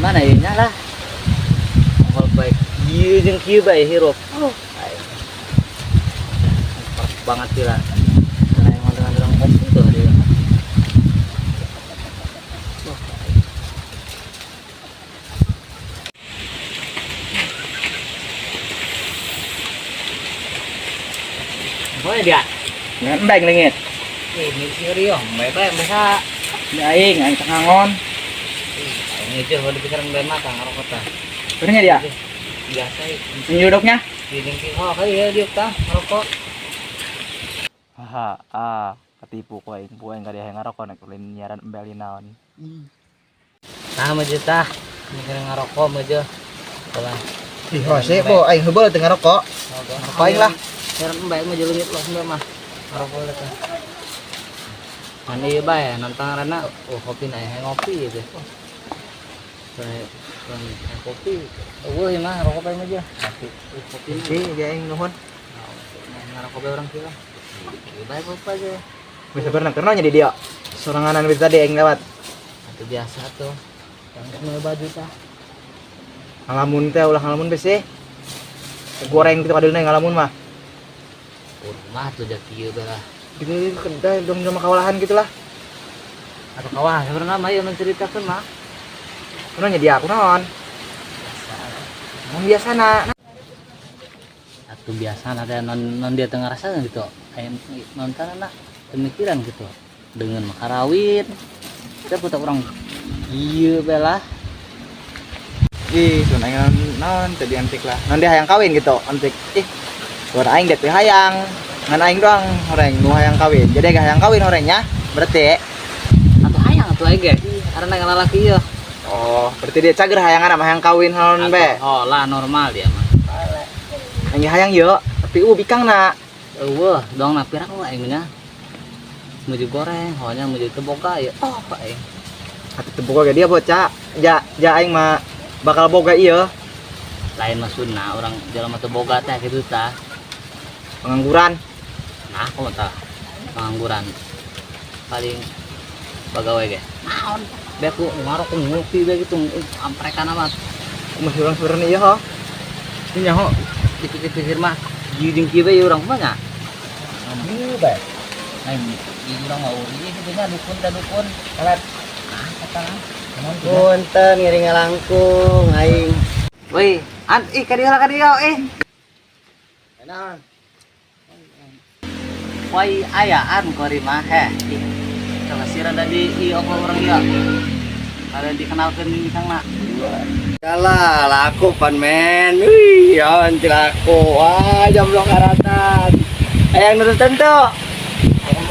Mana ieu nya lah. Ongol baik. Ieu jeung kieu bae hirup. Oh, aing. Parah banget sih lah. Karena yang dengan orang kopi tuh dia. Wah, aing. Boleh dia? Ngan bae leungit. Eh, ini si Rio, bae bae masa Ini aing, aing teu ngangon. Aing itu kalau dipikiran bae mah tah ngarokok tah. Benernya dia? Biasa Ini duduknya? di ki oh kali ya dia tah ngarokok. Haha, ah, ketipu ku aing, ku aing ka dia ngarokok nek ulin nyiaran embel naon. Nah, mah tah mikir ngarokok mah je. Lah. Ih, hose bo aing heubeul teu ngarokok. Ngarokok aing lah. Nyiaran embel mah leungit lah embel mah. Ngarokok lah tah. Mana ieu bae nantang ngaranna oh kopi na hayang ngopi gitu. Saya kopi. Eueuh ieu mah rokok bae mah je. Kopi, kopi. Sih, dia aing nuhun. Ngarokok bae urang kieu lah. Ieu bae apa aja. Bisa berenang karena jadi dia. Soranganan bisa tadi aing lewat. Itu biasa tuh. Yang mau baju tah. Ngalamun teh ulah ngalamun besi. Goreng gitu kadeulna ngalamun mah. Rumah tuh jadi kieu bae lah. Gitu kedai dong sama kawalahan gitu lah. Atau kawah sebenarnya mah ieu menceritakeun mah. Kunaon dia aku naon? Mun biasa na. Atau biasa ada non non dia tengah rasa gitu. Aya nonton anak pemikiran gitu. Dengan makarawin. Kita putar orang ieu bae lah. Ih, sun aing naon tadi antik lah. Non dia hayang kawin gitu, antik. Ih, suara aing dia teh hayang. Ngan aing doang horeng nu hayang kawin. Jadi gak hayang kawin horengnya berarti. Atau hayang atuh aing ge. Karena lalaki ieu. Oh, berarti dia cager hayangan sama hayang kawin naon be. Oh lah normal dia mah. Aing hayang yeuh, tapi bikang na. Eueuh, dong na pirang aing nya. Menuju goreng, honya menuju teboga ya. Oh, aing. Atuh teu boga ge dia bocah. Ja ja aing mah bakal boga ieu Lain mah sunnah orang jelema teu boga teh kitu tah. Pengangguran. Nah, kumaha tah? Pengangguran. Paling pegawai ge. Naon? Be ku ngarok ngopi be gitu amprekan amat. Masih urang sebenarnya ieu ho. Ini nyaho dipikir-pikir mah ieu jeung kieu bae urang mah nya. Ieu bae. Lain ieu urang mah ieu kitu nya dukun teh dukun. Alat. Nah, kata. Punten ngiring ngalangkung aing. Woi, an ih ka dieu lah ka dieu eh. Naon? Woi, ayaan kori mah heh. Ih, coba sih rada di ieu apa urang ieu. Ada dikenalkeun di Kang na. Kalah laku pan men. Wih, yon laku. Wah, jomblo karatan. Hayang nurut tentu.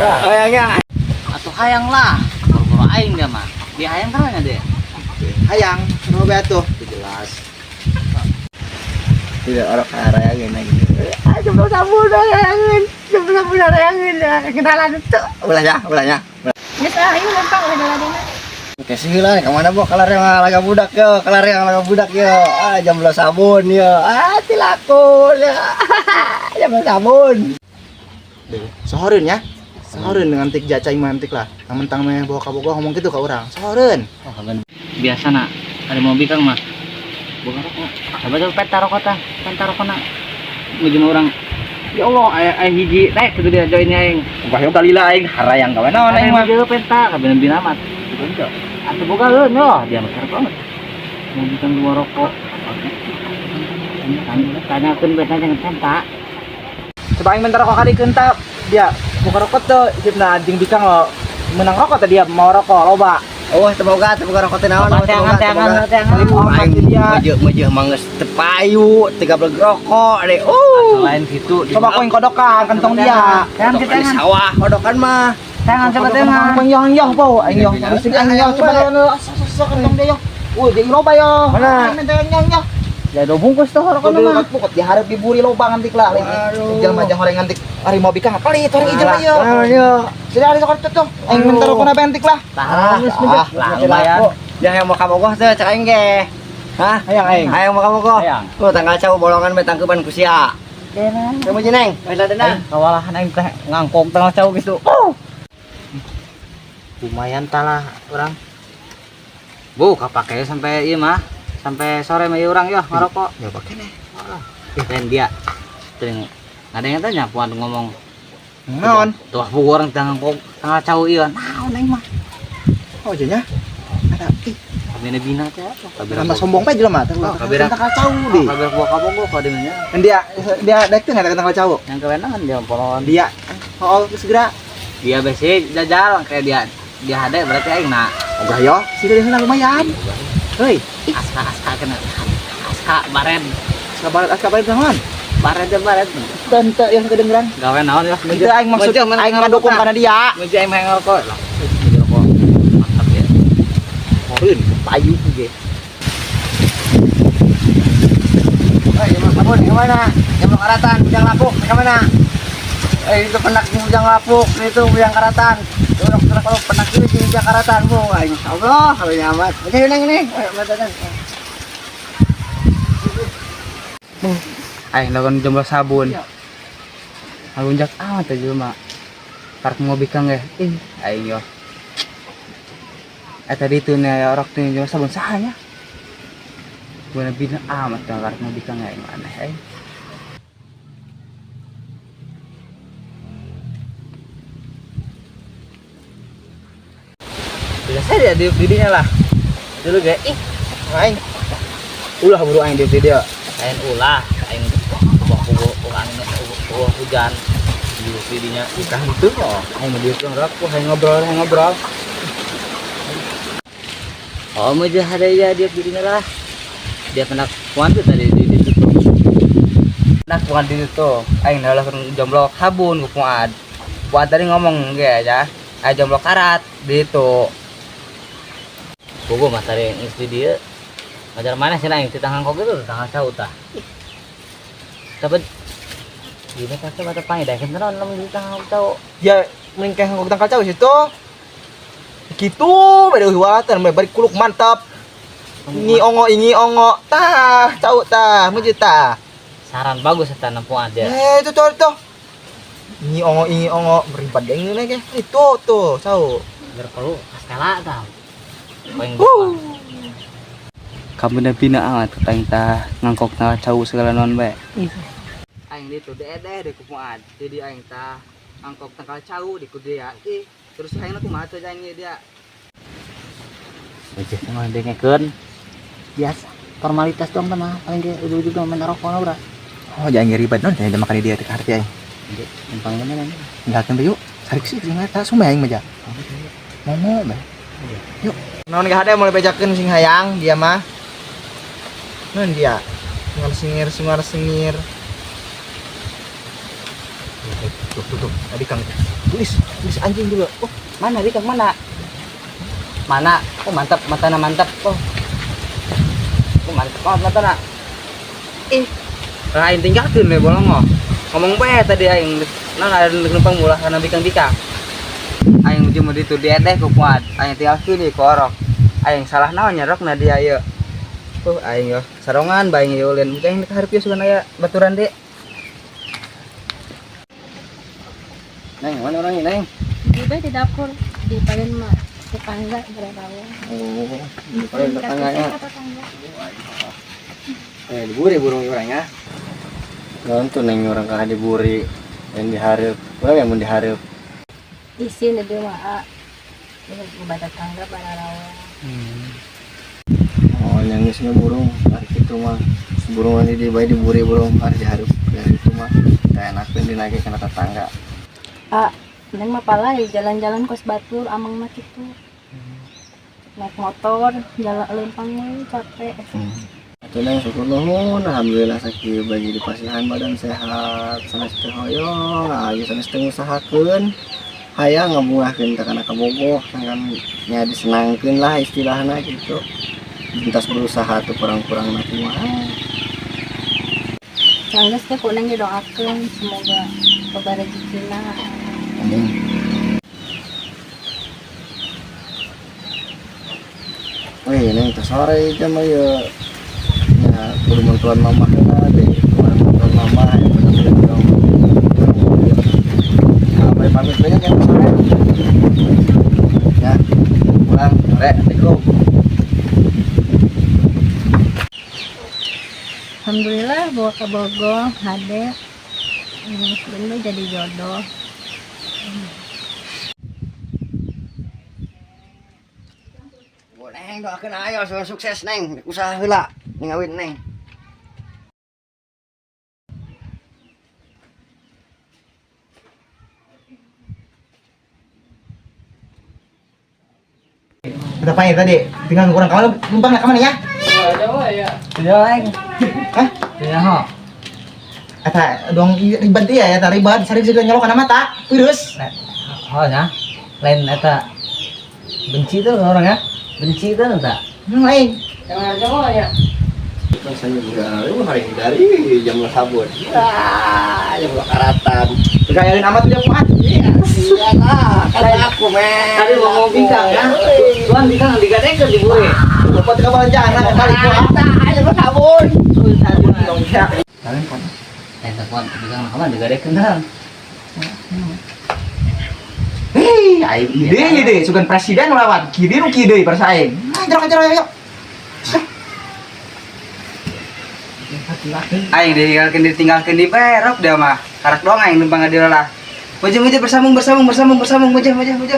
Hayangnya. Atuh hayang lah. Boro-boro aing dia mah. Dia hayang kan dia. Hayang, nu bae atuh. Jelas. Tidak orang hayangin lagi. Ah, jomblo sabun hayangin. Jomblo sabun hayangin. Kenalan itu. Ulah ya, ulah ya. Geus ah, ayo lempang ulah jalanina. Oke sih lah, kemana bu? Kelar yang laga budak yo, kelar yang laga budak yo. Ah, jomblo sabun yo. Ah, tilaku ya. Jomblo sabun. Sohoreun ya. Sohoreun dengan tik jaca aing mah antik lah. Yang mentang meh bawa kabogoh ngomong gitu ke urang. Sohoreun. Oh, kapan biasa nak ada mau bikang mah. Bukan rokok. Coba coba peta rokok tah, peta rokok nak. Menuju orang. Ya Allah, aya hiji rek gitu dia join aing. Wah, yo kalila aing harayang gawe naon aing mah. Aing peta kabeh binamat. Atau boga leuh yo, dia mah banget. Mau bikang dua rokok. Tanyakeun bae tanya peta. Coba aing bentar rokok kali tah. Dia buka rokok tuh, sipna anjing bikang lo menang rokok tadi dia mau rokok loba. Oh, teboga, teboga rokok teh naon? Loba teangan, teangan, teangan. Aing Dia. meujeuh meujeuh mangeus teu payu, tiga beleg rokok deh. Selain gitu, Coba aku yang kodokan kantong dia. Teangan Kodokan kita di teangan. sawah, kodokan mah. Teangan coba teangan. Aing yoh yoh po, aing yoh. Bising aing yoh coba lo sok kantong dia yoh. Woi, jadi loba yo. Mana? Aing minta yang yoh. Ya do bungkus tuh rokok mah. Pukul diharap diburi loba ngantik lah. Waduh. Ijal mah jangan ngantik. Ari mau bikang pelit orang ijal mah yo. Naon yo? Sudah ari sok tuh. Aing minta rokok na bentik lah. Tah, Ah, lah lumayan. Yang yang mau kabogoh teh cek aing ge. Hah? Hayang aing. Hayang mau kabogoh. Hayang. Tuh tanggal cau bolongan bae tangkeban ku sia. Kamu jeneng, wes ladena. Kawalahan aing teh ngangkong tengah cau gitu. Oh. Lumayan talah orang. Bu, kapake sampai ieu mah. Sampai sore mah ieu urang yo ngarokok. Ya pakai nih. Lain dia. Teuing ngadeng teh nya puan ngomong. Naon? Tuh bu orang tanggal kok tanggal cau ieu. Naon aing mah. Oh jadinya ada ih Kabina bina teh apa? Kabira. tambah sombong pe jelema teh. Oh, kabira. Tanggal cau di. Kabira buah kabogo ka dieu nya. Dan dia dia dek teh nggak tanggal cau. Yang kewenangan dia polon. Dia oh segera. Dia besi jajal kayak dia dia hade berarti aing na. Ogah yo, sih dari sana lumayan. Hei, Aska aska kena. Aska baren. kabar kabar naon? Baren teh baren. Tente yang kedengeran. Gawe naon ya? Itu aing maksud aing ngadukung karena dia. Meja aing main ngerokok lah. Meja rokok. Mantap ya. Horeun payu ge. Eh, jam sabun ke mana? Jam karatan, bujang lapuk ke mana? Eh, itu penak di bujang lapuk, itu bujang karatan. Itu dokter kalau penak itu di bujang karatan, bu. Ah, insya Allah kalau nyaman. Macam ini ini, eh, Aing lakukan jomblo sabun. Alunjak amat teh jelema. Park mau bikang ge. Ih, aing yo. Eh tadi itu nih orok tuh jomblo sabun sahanya. Gua bina amat teh park mau bikang aing aneh aing. Biasa dia di didinya lah. Dulu ge, ih, Aing ulah buru aing di video. Lain ulah, aing bawa angin bawa hujan di didinya. bukan itu kok. Aing mau diuk ngerokok, aing ngobrol, aing ngobrol. Oh, mau ada ya dia dirinya lah. Dia pernah kuan tuh tadi di situ. Nah, kuan di situ. Aing dah lah jomblo sabun ku Fuad. Fuad tadi ngomong ge aja. Aing jomblo karat di itu. Bogo mah tadi geus di dieu. Ngajar mana sih aing ti tangan kok gitu, tangan cau tah. Tapi gini kan mata pangi dah kan naon di tangan cau. Ya mending kayak ngomong tangkal cau situ. Gitu beda huatan bari kuluk mantap. Ini ongo ini ongo tah cau tah muji tah. Saran bagus eta nempo ada. Eh itu tuh tuh. Ini ongo beribat deng ini ke. Itu tuh cau. Biar perlu kastela tah. Paling Wuh. Kamu udah bina amat katang tah ngangkok tah cau segala non bae. Aing ditu dede di kupuan. Jadi aing tah ngangkok tangkal cau di kudia. Ih, terus aing kumaha teh aing dia. Wajah sama dengekeun. Biasa formalitas dong mah paling ge ujug-ujug main rokok bra. Oh jangan ribet non jangan makan dia teh arti aing. Numpang mana nih? Tinggalkeun yuk. Sarik sih jeung eta sumeh aing mah ja. Momo bae. Yuk. Non gak ada mulai bejakeun sing hayang dia mah. Non dia. Ngar singir sungar sengir. Tuh tuh tuh tadi Kang. Tulis, tulis anjing juga. Oh, Mana Bikang mana? Mana? Oh mantap, matana mantap. Oh. Oh mantap banget matana. Ih, lain tinggalkeun we bolongo. Ngomong bae tadi aing nah ada numpang mulah kana bikang-bikang. Aing jeung ditu diedeh ku Fuad. Aing tinggalkeun deui ku orok. Aing salah naon nya rokna dia ieu. Aing yo sarongan bae ieu ulin. Mungkin aing kaharep ieu sugan aya baturan deui. Neng, mana orangnya, Neng? Di bae di dapur, di paling mah tetangga berapa. Oh, di paling tetangganya. Tetangga. Eh, diburi burung orangnya. Nonton neng orang kah diburi yang diharap, orang yang mau diharap. Isin di mah ah. Ini tetangga para rawa. Oh, nangisnya burung hari itu mah. Burung nanti di bayi diburi burung hari diharap dari itu mah. Kayak enakan dinaikin kena tetangga. Ah, neng mah palai jalan-jalan kos batur amang mah kitu. Naik motor, jalan lempang we capek. Atuh neng syukur nuhun, alhamdulillah sakit bagi di pasihan badan sehat, sanes teu hoyong, ayo sanes teu ngusahakeun. Hayang ngabungahkeun teh kana kabogoh, kan nya disenangkeun lah istilahna gitu. Entas berusaha tuh kurang-kurang na kumaha. Sanggeus teh ku neng didoakeun semoga loba rezekina. Amin. Wih, neng teh sore jam ieu. Ya, kudu mantuan mamah heula deh. Mantuan mamah ya bener-bener dong. Nah, balik pamit banyak ya sore. Ya, pulang sore, assalamualaikum. Alhamdulillah bawa kabogoh hade. Bener jadi jodoh. Neng doakeun ayo supaya sukses, Neng. Usaha heula ngawin, Neng. Berapa ya tadi? Tinggal kurang kamu numpang nak kemana ya? Ya aing. Hah? Ya ho. Eta dong ribet dia ya, eta ribet. Sari bisa nyolok kana mata. Virus. Ho nya. Lain eta benci tuh orang ya. Benci tuh eta. Lain. Rasanya juga lu hari dari jam sabun. Ya, jam karatan. Gayain amat dia kuat. Iya, iya lah, kan aku men. Tadi mau ngomong bingkang ya. Tuan bingkang digadekeun di buri. Dapat ke belanjaan kali kuat. Jam sabun. Dong ya. Kalian kuat. Lain teh kuat bingkang mah digadekeun dah. Hei, aing ide ide sugan presiden lewat kide nu kide persaing. Nah, jero jero yuk. Aing ditinggalkeun di berok dia mah. Karak doang aing numpang ngadirelah. Maju maju bersambung bersambung bersambung bersambung maju maju maju.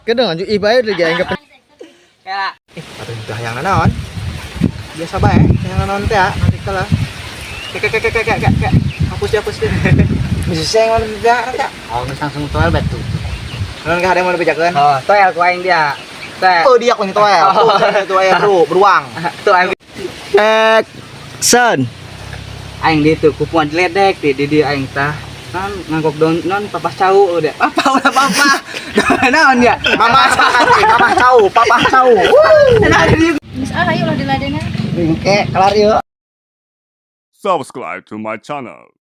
Kedeng anju ibae deui aing ke Ya. Atuh teu hayang naon. Biasa bae, hayang naon teh ya, nanti kalah. Kek kek kek kek kek kek. Hapus dia, hapus dia. Bisa seng lawan teh teh. Oh, geus langsung toel bet tuh. Naon ka ada mau dibejakeun? Oh, toel ku aing dia. Toel. Oh, dia ku toel. Tuh, toel tuh, beruang. Tuh aing Action. aing di itu kupuan diledek di di aing tah. Non nganggok don non papas cau udah. Apa udah papa. Naon ya? Mama mama cau, papa cau. Geus ah ayo lah diladenan. Bingke, kelar yuk. Subscribe to my channel.